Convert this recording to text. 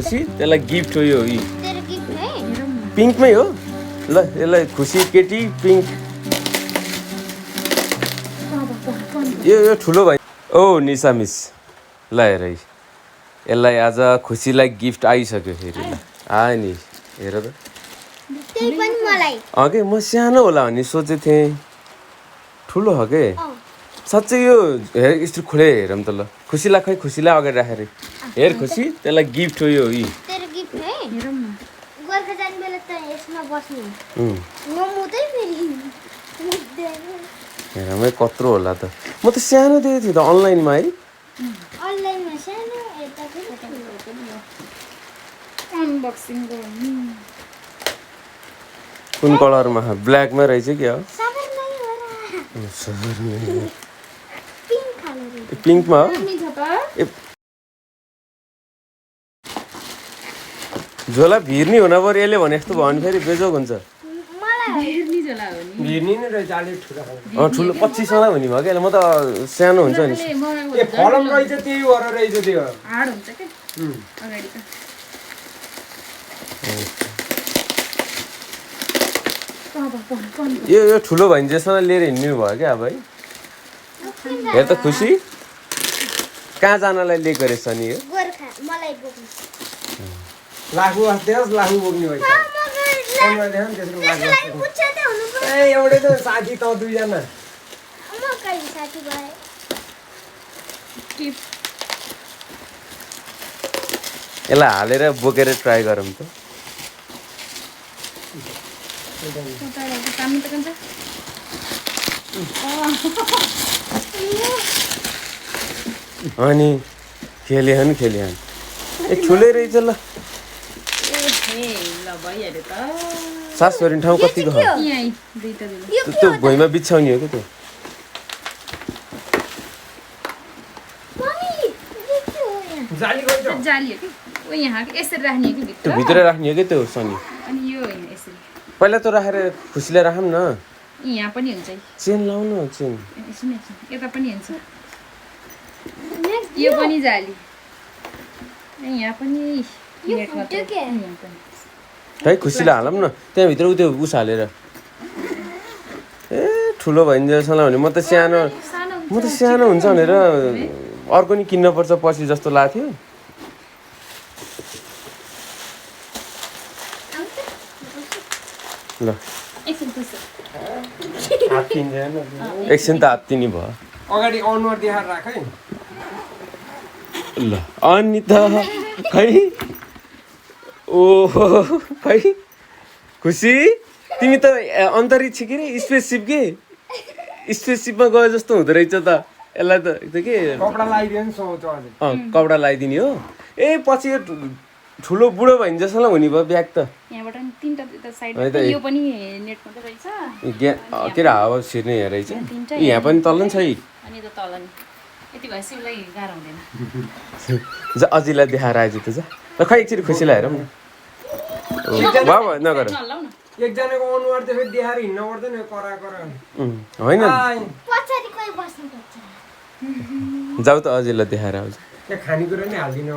खुसी त्यसलाई गिफ्ट हो यो तेरो गिफ्ट है पिङ्कमै हो ल यसलाई खुसी केटी पिङ्क यो ठुलो भाइ ओ निसा मिस ल हेर यसलाई आज खुसीलाई गिफ्ट आइसक्यो फेरि ल आयो नि हेर त त्यही पनि मलाई के म सानो होला भन्ने सोचेको थिएँ ठुलो हो के साँच्चै यो हेर यस्तो खुले हेरौँ त ल खुसीलाई खै खुसीलाई अगाडि राखेर हेर खुसी त्यसलाई गिफ्ट हो यो तेरो गिफ्ट है हेरौँ न गोर्खा जाने बेला त यसमा बस्नु नमुदै फेरि हेरौँ है कत्रो होला त म त सानो देखेको थिएँ त अनलाइनमा है अनलाइनमा सानो यता फेरि अनबक्सिङ गर्नु कुन कलरमा ब्ल्याकमा रहेछ क्या हो पिङ्क खाले पिङ्कमा हो ए झोला भिर्नी हुन पऱ्यो यसले भने जस्तो भयो भने फेरि बेजोग हुन्छ भिर्नी नै रहेछ अलिक ठुलो ठुलो 25 वाला भन्ने भयो क्या म त सानो हुन्छ नि ए फलम रहेछ त्यही वर रहेछ त्यो हार्ड हुन्छ के अगाडि त यो ठुलो भयो भने जेसँग लिएर हिँड्नु भयो क्या अब है हेर त खुसी कहाँ जानलाई लिएको रहेछ नि यो गोर्खा मलाई बोक्नु लाखु अस्तिस् लाखु बोक्ने भएछ पुच्छा त हुनु पर्यो ए एउटै त साथी त दुईजना म कहिले साथी भए यसलाई हालेर बोकेर ट्राई गरौँ त अनि खेलिहान ए ठुलै रहेछ ल सास गर्ने ठाउँ कतिको हो त्यो भुइँमा बिछाउने हो कि त्यो जाली गइछ जाली हो कि ओ यहाँ यसरी राख्ने हो कि त्यो भित्र राख्ने हो कि त्यो सनी अनि यो होइन यसरी पहिला त राखेर खुसीले राखौँ न यहाँ पनि हुन्छ चेन लाउनु चेन एकछिन यता पनि हुन्छ यो पनि जाली यहाँ पनि नेट मात्रै यहाँ पनि है खुसीलाई हालौँ न त्यहाँभित्र उ त्यो उस हालेर ए ठुलो भयो नि जस्तो भने म त सानो हुन्छ भनेर अर्को नि किन्न पर्छ पछि जस्तो लाग्थ्यो ल एकछिन त हात्तिनी भयो अगाडि अनुहार देखाएर राख है ल अनि त खै ओहो खै खुसी तिमी त अन्तरिक्ष के रे स्पेससिप के स्पेससिपमा गयो जस्तो हुँदो रहेछ त यसलाई त के कपडा लगाइदियो नि सोच अझै कपडा लगाइदिने हो ए पछि यो ठुलो बुढो भयो नि जसोलाई हुने भयो ब्याग त यहाँबाट नि तीनटा साइड यो पनि नेट मात्रै रहेछ के अरे हावा छिर्ने यहाँ रहेछ यहाँ पनि तल्लो नि छ है अनि त तल नि यति भए सिउलाई गाह्रो हुँदैन जा अझैलाई देखाएर आएछ त जा ल खै एकचोटि खुसीलाई हेरौँ न भयो नगर नलाउ न एकजनाको अनुहार चाहिँ फेरि देखाएर हिँड्नु पर्दैन करा होइन पछाडि कोही बस्नु पर्छ जाऊ त अझैलाई देखाएर आउँछ त्यहाँ खानेकुरा नि हालिदिनु